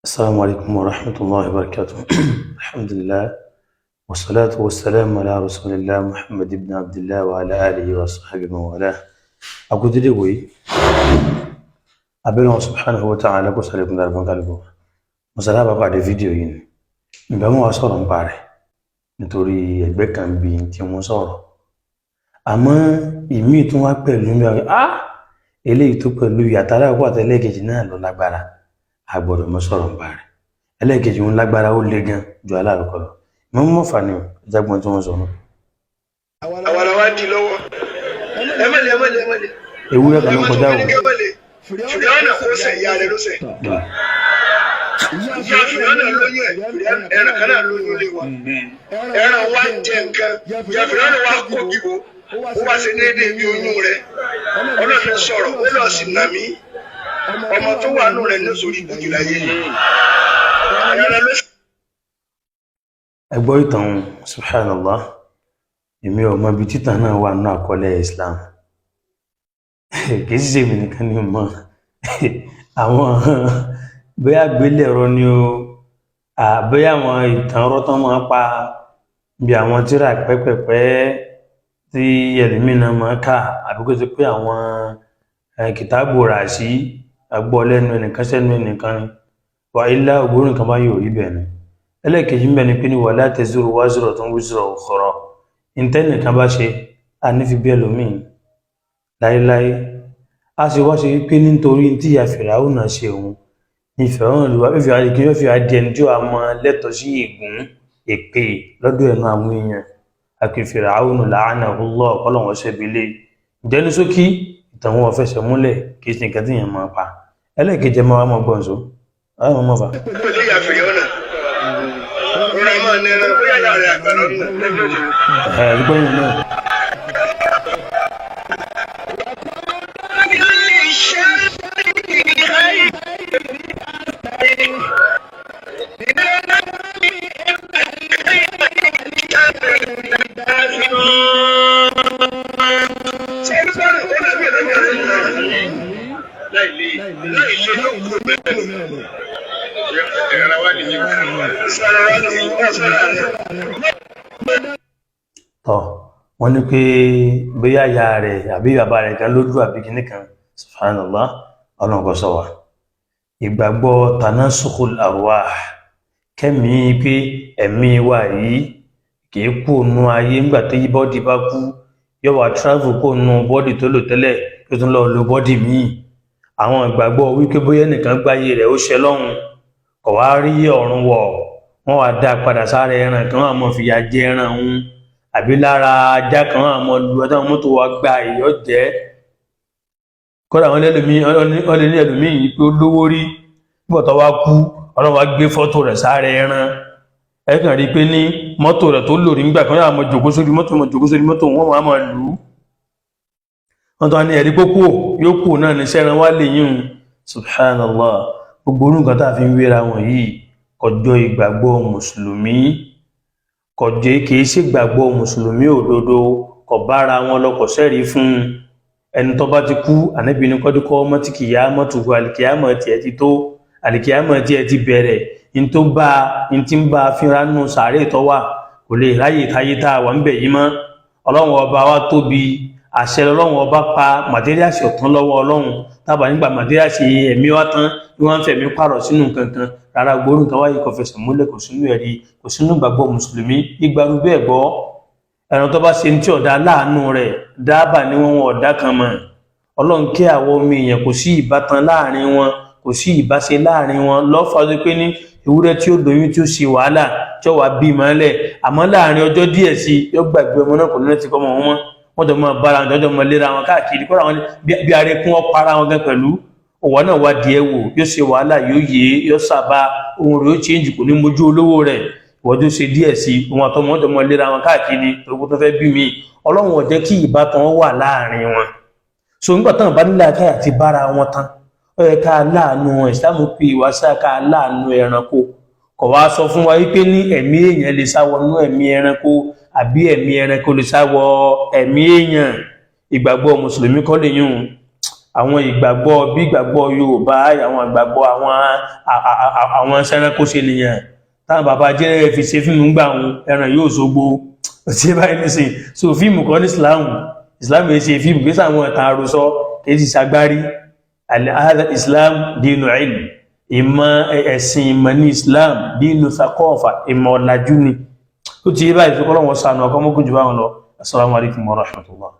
Assalamu alaikum wa rahmatullahi wa barakatuh. Alhamdulillah. Wassalatu wassalamu ala rasulillah Muhammad ibn Abdillah wa ala alihi wa sahbihi wa wala. Akudede wòye. Abẹ́rẹ́ wọn subhanahu wa ta'ala kó sàlékún dára fún kálukú. Mọ̀sálá bá pàdé fídíò yìí ni. Ìgbà mọ́ wa sọ̀rọ̀ nípa rẹ̀ nítorí ẹgbẹ́ kan bí tí wọ́n sọ̀rọ̀. Àmọ́ ìmíì tún wá pẹ̀lú ní ọ̀rẹ́ ah eléyìí tó pẹ̀lú ìyàtọ̀ aláwọ̀ àtẹlẹ́kejì náà lọ lágbára, a gbọ́dọ̀ mọ́ sọ̀rọ̀ nípa rẹ̀. Ẹlẹ́ẹ̀kejì ń lágbára, ó le gan ju aláàkọ́ lọ. Mọ́ mọ́ fà ní o, jágbọ́n tí wọ́n sọ náà. Àwa la wá di lọ́wọ́. Ẹ má lè, ẹ má lè, ẹ má lè. Ewúrẹ́ kan ló kọjá o. Ẹ má lè. Fìrìhánà kó sẹ̀, ìyá rẹ̀ ló sẹ̀. Ìyá Fìrìhánà lóyún ẹ̀, ẹran kan náà lóyún lé wa. Ẹran wa jẹ nǹkan. Ìyá Fìrìhánà wa kó kíbo. Ó wá ṣe déédéé bí oyún rẹ̀. Ọlọ́run sọ̀rọ̀, ó lọ sí nà mí. Ọmọ tó wà nù rẹ̀ ní sórí ibùdó láyé. Ẹran ló Ẹ gbọ́ ìtàn, subhanallah. Èmi ò mọ ibi títàn náà wà nínú àkọọ́lẹ̀ Islam. Kì í sì ṣe èmi nìkan ni mo mọ̀. Àwọn bóyá àgbélẹ̀rọ ni o, bóyá àwọn ìtàn ọ̀rọ̀ tán máa ń pa bí àwọn tírà pẹ́pẹ̀pẹ́ tí ẹlòmíì náà máa ń kà, àbí kó ṣe pé àwọn kìtàbù rà sí agbọ́ lẹ́nu ẹnìkan sẹ́nu ẹnìkan ni. Wà ilá ògbóró nǹkan bá yóò rí bẹ́ẹ̀ ni. Ẹlẹ́ẹ̀kejì ń bẹ ni pé ní wala taziru waziratun wizra ukhra. Ntẹ́nìkan bá ṣe, a ní fi bí ẹlòmíì láéláé. A sì wá ṣe wípé nítorí tí ìyá Fìràwọ̀nà ṣe òun ní Fìràwọ̀nà ló wá fi wá kí wọ́n fi wá di ẹni tí ó wà mọ lẹ́tọ̀ọ́ sí ègún èpè lọ́dọ̀ ẹnu àwọn èèyàn. Àkè Fìràwọ̀nà la'anahu Allah, ọlọ́wọ́n ṣẹ́bi lé. Ǹjẹ́ ní ṣókí, ìtàn wọn fẹsẹ̀ múlẹ̀, kì í ṣe nǹkan tí èèyàn máa pa. Ẹlẹ́ẹ̀kejì, máa wá mọ́ gbọ́nso àwọn ọmọ fà. Pẹ̀lú ìyá Fìrìhánà. Rọra máa ní ẹran bóyá ìyá rẹ̀ àgbà lọ́nà. Ẹ̀ gbọ́yìn náà. Tọ́ wọ́n ní pé bóyá ìyá rẹ̀ àbí bàbá rẹ̀ kan lójú àbí kinní kan, subhanallah, ọlọ́run kò sọ wá. Ìgbàgbọ́ tanasukhul arwah, kẹ́mi pé ẹ̀mí wa yìí kì í kú ònú ayé. Nígbà tó yí body bá kú, yóò wá travel kó nu body tó lò tẹ́lẹ̀, yóò tún lọ lo body míì. Àwọn ìgbàgbọ́ wípé bóyá ẹnìkan gbáyé rẹ̀, ó ṣe lọ́hùn, kò wá rí ọ̀run wọ̀, wọ́n wá dá a padà sára ẹran kan, wọ́n á mọ̀ fìyà jẹ ẹran òun, àbí lára ajá kan, wọ́n á mọ̀ lu ọtá mọ́tò wa gba ìyọ́ jẹ́. Kódà wọn lẹ́lòmíì, wọ́n lè ní ẹlòmíì yìí pé ó lówó rí, nígbà tó wá kú, Ọlọ́run wá gbé fọ́tò rẹ̀ sára ẹran. Ẹ kàn rí i pé ní mọ́tò rẹ̀ tó lò nígbà kan, yóò máa jòkó sórí mọ́tò, máa jòkó sórí mọ́tò, wọ́n máa máa lù ú. Wọ́n tó wá ní ẹ̀rí pópó yóò kú náà ní sẹ́ran wá lè yín. Subhanallah, gbogbo orú nǹkan tá a fi ń wéra wọn yìí kọjọ ìgbàgbọ́ mùsùlùmí, kọjọ, kìí ṣe ìgbàgbọ́ mùsùlùmí òdodo, kò bára wọn lọ, kò sẹ́rí fún un. Ẹni tó bá ti kú, ànábì ní kọ́dúkọ́ ọmọ tí kìyà mọ́tò, àlìkìyàmọ̀ tiẹ̀ ti tó, àlìkìyàmọ̀ tiẹ̀ ti bẹ̀rẹ̀. Ní tó bá ní tí ń bá a fínra nù sàárè tó wà, kò lè ráyè táyé tá a wà ń bẹ̀ yìí mọ́. Ọlọ́run ọba wa tóbi, àṣẹ ọlọ́run ọba pa materials ọ̀tán lọ́wọ́ Ọlọ́run. Tábà nígbà materials ẹ̀mí wa tán ni wọ́n ń fẹ̀mí pààrọ̀ sínú nǹkan kan rárá. Gbórùn kan wáyé kò fẹsẹ̀ múlẹ̀, kò sínú ẹ̀rí, kò sínú ìgbàgbọ́ mùsùlùmí ìgbàrú bẹ́ẹ̀ gbọ́. Ẹran tó bá ṣe ní tí ọ̀dà láàánú rẹ̀ dábà ní wọn ọ̀dà kan mọ̀. Ọlọ́run kí àwọn ọmọ èèyàn, kò sí ìbátan láàrin wọn, kò sí ìbáṣe láàrin wọn. Lọ́fà tó pé ní ewúrẹ́ tí ó lóyún, tí ó ṣe wàhálà, tí ó wà bí mọ́lẹ̀, àmọ́ láàrin ọjọ́ díẹ̀ sí yóò gbàgbé ọmọ náà, kò ní láti kọ́ ọmọ wọn mọ́. Wọ́n jọ máa bára wọn, jọjọ máa léra wọn káàkiri. Kọ́ra wọn bí arékún wọn para wọn gan pẹ̀lú òwò náà wá díẹ̀ wò, yóò ṣe wàhálà, yóò yé, yóò sábà ohun rẹ̀ ó change, kò ní mojú olówó rẹ̀. Ìwọ́n tó ṣe díẹ̀ sí òun àtọmọ wọn jọ máa léra wọn káàkiri torí tó fẹ́ bí mi. Ọlọ́run ò jẹ́ kí ìbátan wà láàrin wọn. So nígbà táwọn bá nílẹ̀ akáyà ti bára wọn tán, ó yẹ ká láàánú. Ìsìlámù pé ìwà sáà ká láàánú ẹranko. Kò wá sọ fún wa wípé ní ẹ̀mí èèyàn lè sá wọnú ẹ̀mí ẹranko, àbí ẹ̀mí ẹranko lè sá wọ ẹ̀mí èèyàn. Ìgbàgbọ́ mùsùlùmí kọ́ lè yún. Àwọn ìgbàgbọ́ bí ìgbàgbọ́ Yorùbá, àwọn ìgbàgbọ́ àwọn sẹ́rẹ́kó ṣe nìyẹn táwọn bàbá jẹ́rẹ́ fi ṣe fíìmù gbà wọn, ẹran yóò ṣogbo ṣe báyìí nísìn. So fíìmù kan ní Islam, Islam yìí ṣe fíìmù kí sáwọn ẹ̀tàn àròsọ kì í sì ṣagbárí. Islam dínú ilm, ìmọ̀ ẹ̀sìn, ìmọ̀ ní Islam, dínú thaqafa, ìmọ̀ ọ̀làjú ni. Ó ti yé báyìí, fi kọ́lọ́wọ́ sànù ọkọ̀ mọ́kùn jù báwọn lọ. Assalamu alaikum wa rahmatullah.